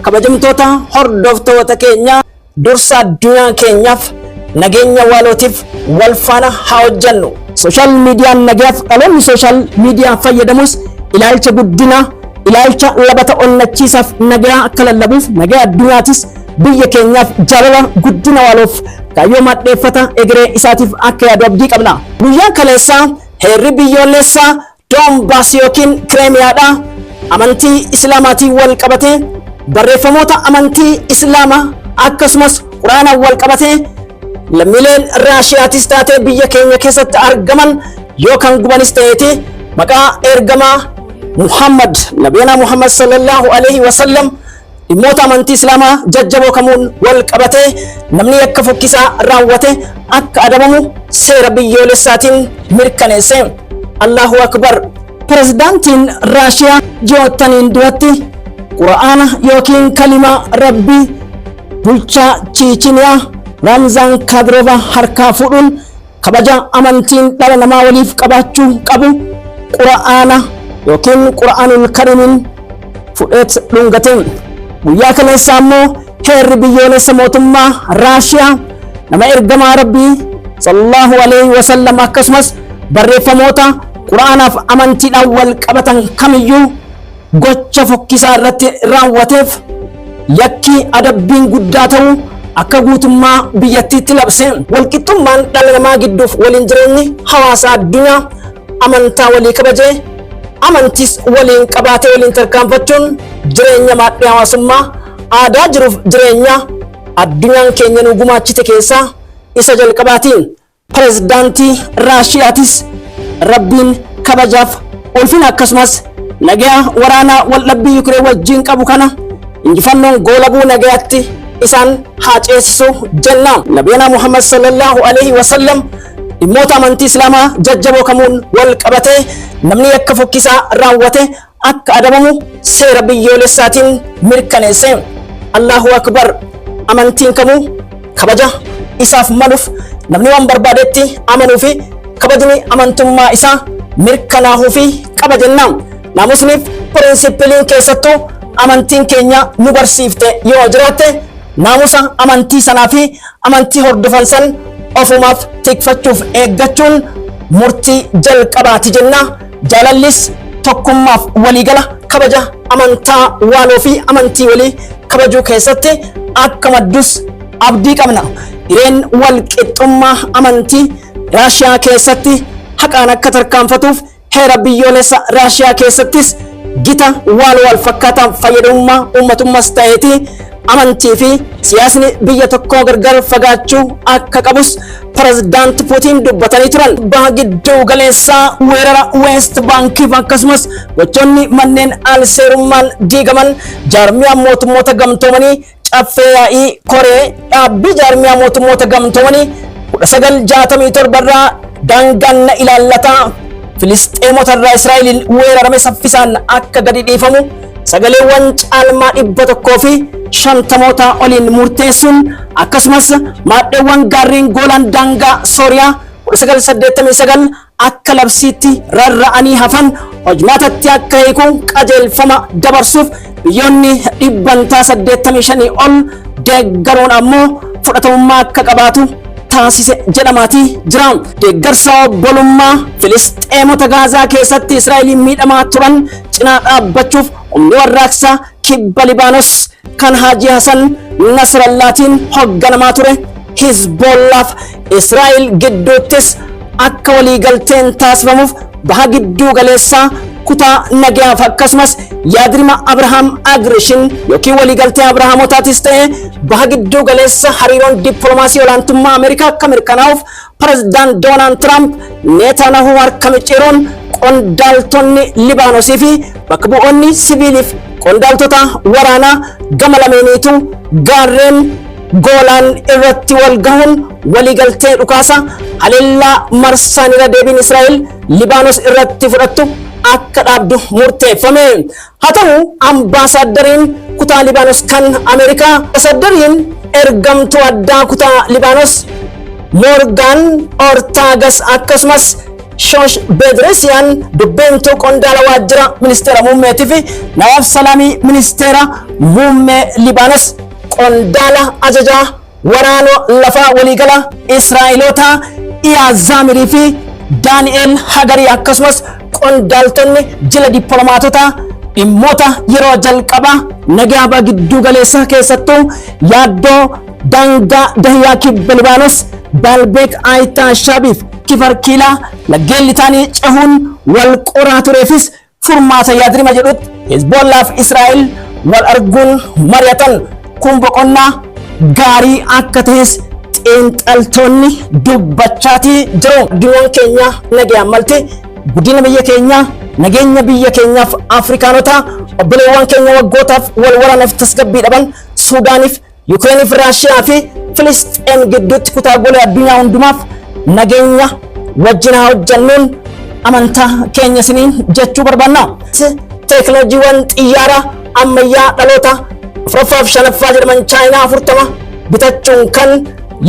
Kabajamtoota hordoftoota keenya, dursa addunyaa keenyaaf, nageenya waalootiif wal faana haa hojjannu. Social miidiyaan nagayaaf, dhaloonni social miidiyaa fayyadamus ilaalcha guddinaa, ilaalcha labata onnachiisaaf nagayaa akka lallabuuf, nagaya addunyaatis biyya keenyaaf, jaalala guddina waaloof kaayyoo madheeffata egeree isaatiif akka yaadu abdii qabna. Guyyaa kaleessaa heerri biyyoolessaa Doonbaas yookiin Kireemiyaadha amantii Islaamaatiin wal qabatee, barreeffamoota amantii Islaamaa akkasumas Quraanaan wal qabatee, lammiileen Raashiyaatis taatee biyya keenya keessatti argaman yoo kan gubanis ta'eeti, maqaa ergamaa Muhammad, Nabiyana Muhammad sallallahu alaihi wasallam, dhimmoota amantii Islaamaa jajjaboo kamuun wal qabatee namni yakka fokkisaa raawwate akka adabamu seera biyyoolessaatiin mirkaneesse. Allahu akbar! Pirezidaantiin Raashiyaa ji'oottaniin duratti Qura'aana yookiin kalimaa Rabbii bulchaa Chiichiniyaa Raamzaan Kadirova harkaa fuudhuun, kabaja amantiin dhala namaa waliif qabaachuu qabu Qura'aana yookiin Qura'aanul Karimiin fudheet dhungate. Guyyaa kaleessaa immoo heerri biyyoolessa mootummaa Raashiyaa nama ergamaa Rabbii sallallahu alaihi wasallam akkasumas barreeffamoota Qura'aanaaf amantiidhaan wal qabatan kamiyyuu gocha fokkisaa irratti raawwateef yakki adabbiin guddaa ta'u akka guutummaa biyyattiitti labse. Walqixxummaan dhala namaa gidduuf waliin jireenyi hawaasa addunyaa amantaa walii kabajee, amantiis waliin qabaatee waliin tarkaanfachuun jireenya maadhee hawaasummaa aadaa jiruuf jireenya addunyaan keenya nu gumaachite keessaa isa jalqabaatiin. Pirezidaantii Raashiyaatis Rabbiin kabajaaf ulfina akkasumas nagaya waraanaa waldhabbii Yukireen wajjin qabu kana injifannoon goolabuu nagayaatti isaan haa ceesisu jenna. Nabiyana Muhammad sallallahu alaihi wasallam, dhimmoota amantii Islaamaa jajjaboo kamuun wal qabatee namni yakka fokkisaa raawwate akka adabamu seera biyyoolessaatiin mirkaneesse. Allahu akbar! Amantiin kamuu kabaja isaaf maluuf, namni waan barbaadetti amanuu fi kabajni amantummaa isaa mirkanaahuu fi qaba jenna. Naamusniif pirinsipiliin keessattuu amantiin keenya nu barsiifte yoo jiraatte, naamusa amantii sanaa fi amantii hordofan san ofumaaf tikfachuuf eeggachuun murtii jalqabaati jenna. Jaalallis tokkummaaf waliigala kabaja amantaa waaloo fi amantii walii kabajuu keessatti akka maddus abdii qabna. Hireen wal qixxummaa amantii Raashiyaa keessatti haqaan akka tarkaanfatuuf heera biyyoolessa Raashiyaa keessattis gita waan wal fakkaataan fayyadamummaa uummatummas ta'eeti, amantii fi siyaasni biyya tokkoo gargar fagaachuu akka qabus Pirezidaant Puutiin dubbatanii turan. Baha gidduu galeessaa, weerara West Baankiif akkasumas gochoonni manneen al seerummaan diigaman jaarmiyaa mootummoota gamtoomanii caffee yaa'ii koree dhaabbii jaarmiyaa mootummoota gamtoomanii 1967 irraa daangaan na ilaallataa Filisxeemota irraa Israa'eliin weerarame saffisaan akka gadi dhiifamu sagaleewwan caalmaa 150 oliin murteessuun, akkasumas maadheewwan gaarreen Goolaan daangaa Sooriyaa 1989 akka labsiitti rarra'anii hafan hojmaatatti akka hiiku qajeelfama dabarsuuf biyyoonni dhibbantaa 85 ol deeggaruun ammoo fudhatamummaa akka qabaatu taasise jedhamaatii jira. Deeggarsa obbolummaa Filisxeemota Gaazaa keessatti Israa'eliin miidhamaa turan cinaa dhaabbachuuf humni warraaqsaa kibba Libaanos kan Haaji Hasan Nasrallaatiin hogganamaa ture Hizboollaaf Israa'el gidduuttis akka waliigalteen taasifamuuf, baha gidduu galeessaa kutaa nagayaaf akkasumas yaadrima Abrahaam Agreement yookiin waliigaltee Abrahaamotaatis ta'e, baha gidduu galeessa hariiroon dippiloomaasii olaantummaa Ameerikaa akka mirkanaa'uuf Pirezidaant Doonaald Tiraamp Netanyahu harka micciiruun, qondaaltonni Libaanosii fi bakka bu'oonni siviiliif qondaaltota waraanaa gama lameeniitu gaarreen Goolaan irratti wal gahuun waliigaltee dhukaasa haleellaa marsaan irra deebiin Israa'el Libaanos irratti fudhattu akka dhaabdu murteeffame. Haa ta'u, ambaasaaddariin kutaa Libaanos kan Ameerikaa, ambaasaaddariin ergamtuu addaa kutaa Libaanos Moorgaan Ortaagas akkasumas Shoosh Bedresian dubbeemtuu qondaala waajjira ministeera muummeetii fi Nawaaf Salaamii ministeera muummee Libaanos, qondaala ajajaa waraana lafaa waliigala Israa'eloota Iyaa Zaamirii fi Daani'eel Hagarii, akkasumas qondaaltonni jila dippiloomaatota dhimmoota yeroo jalqabaa nagaa baha gidduu galeessaa, keessattuu yaaddoo daangaa Dahiyaa kibba Libaanos, Baalbeek, Aayitaa Shaabiif Kifar Kiilaa laggeen Litaanii cehuun wal qoraa tureefis furmaata yaadrima jedhutti Hezbollaaf Israa'el wal arguun mari'atan kun boqonnaa gaarii akka ta'es xiinxaltoonni dubbachaatii jiru. Addunyaan keenya nagayaan malti. Guddina biyya keenyaa, nageenya biyya keenyaaf, Afrikaanota obboleewwan keenya waggootaaf wal waraanaaf tasgabbii dhaban Suudaaniif, Yukireeniif, Raashiyaa fi Filisxeen gidduutti, kutaa golee addunyaa hundumaaf nageenya wajjin haa hojjennuun amantaa keenya isiniin jechuu barbaanna. Teekinooloojiiwwan xiyyaara ammayyaa dhaloota afuraffaa fi shanaffaa jedhaman Chaayinaa 40 bitachuun kan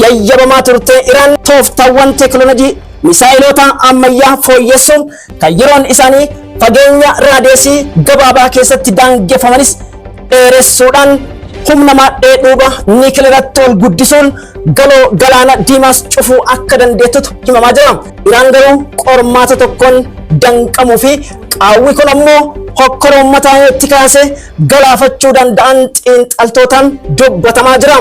yayyabamaa turte Iraan, tooftaawwan teekinooloojii misaayilota ammayyaa fooyyessuun kan yeroon isaanii fageenya raadiyeesii gabaabaa keessatti daangeffamanis dheeressuudhaan, humna maadhee dhuuba niikileeratti ol guddisuun galoo galaana diimaas cufuu akka dandeettutu himamaa jira. Iraan garuu qormaata tokkoon danqamuu fi qaawwi kun ammoo hokkora uummataa itti kaasee galaafachuu danda'an xiinxaltootaan dubbatamaa jira.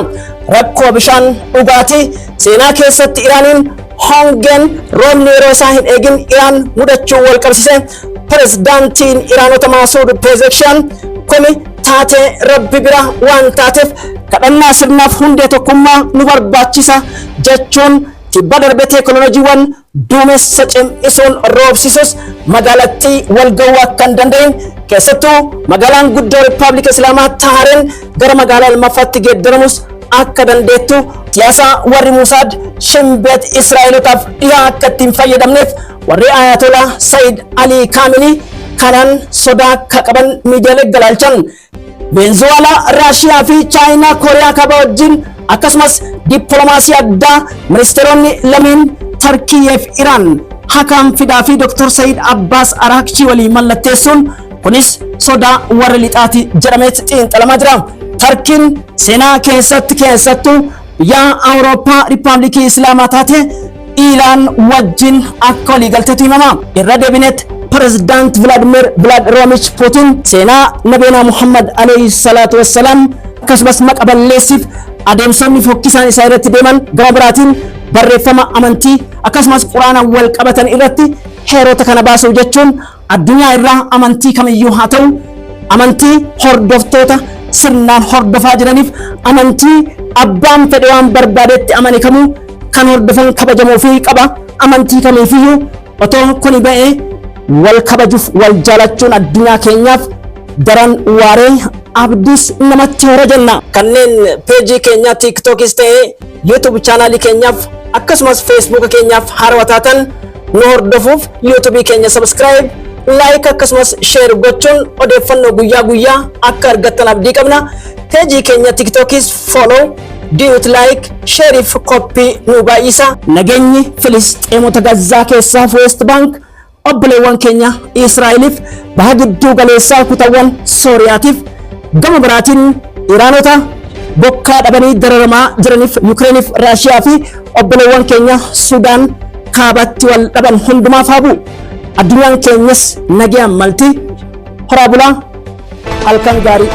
Rakkoo bishaan dhugaatii seenaa keessatti Iraaniin hongeen roobni yeroo isaa hin eegin Iraan mudachuu wal qabsiise, pirezidaantiin Iraanota Maasuud Pezeshkian kuni taatee rabbi bira waan taateef kadhannaa sirnaaf hundee tokkummaa nu barbaachisa jechuun, tibba darbe teekinooloojiiwwan duumessa cim'isuun roobsisus magaalattii wal ga'uu akka hin danda'in, keessattuu magaalaan guddoo Rippaabilika Islaamaa Tahareen gara magaalaa lammaffaatti geeddaramus akka dandeettu, siyaasa warri Musaad Shimbeet Israa'elotaaf dhiyaa akka ittiin fayyadamneef warri Ayatollah Said Ali Kaamini kanaan sodaa akka qaban miidiyaalee galaalchan. Veenzuweelaa, Raashiyaa fi Chaayinaa Kooriyaa Kaabaa wajjin akkasumas dippiloomaasii addaa ministeeronni lameen Tarkiyyee fi Iraan Hakaan Fidaa fi Dr. Said Abbaas Araakchii waliin mallatteessuun kunis sodaa warra lixaati jedhameet xiinxalamaa jira. Tarkiin seenaa keessatti keessattuu biyya Awurooppaa Riippaabilikii Islaamaa taate Iiraan wajjin akka waliigalteetu himama. Irra deebineet Pirezidaant Vilaadimir Vilaadiroomich Puutin seenaa Nabeenaa Muhammad alayhi salaatu wassalaam akkasumas maqa balleessiif adeemsonni fokkisaan isaa irratti deeman, gama biraatiin barreeffama amantii akkasumas quraana wal qabatan irratti heerota kana baasuu jechuun addunyaa irraa amantii kamiyyuu haa ta'u, amantii hordoftoota sirnaan hordofaa jiraniif, amantii abbaan fedhe waan barbaadetti amane kamuu kan hordofan kabajamuu fi qaba. Amantii kamiifiyyuu otoo kuni ba'ee wal kabajuuf wal jaalachuun addunyaa keenyaaf daran waaree abdiis namatti hora jenna. Kanneen peejii keenyaa TikTokis ta'ee YouTube chaanaalii keenyaaf akkasumas Facebooka keenyaaf haarawaa taatan nu hordofuuf YouTube keenya subscribe, like akkasumas share gochuun odeeffannoo guyyaa guyyaa akka argattan abdii qabna. Peejii keenya TikTokis follow, duet, like, share fi copy nu baay'isa. Nageenyi Filisxeemota Gazzaa keessaaf West Bank, obboleewwan keenya Israa'eliif, baha gidduu galeessaa kutawwan Sooriyaatiif, gama biraatiin Iraanota bokkaa dhabanii dararamaa jiraniif, Yukireeniif, Raashiyaa fi obboleewwan keenya Sudaan kaabatti wal dhaban hundumaaf haa bu'u. Addunyaan keenyas nagayaan malti. Horaa bulaa, halkan gaarii.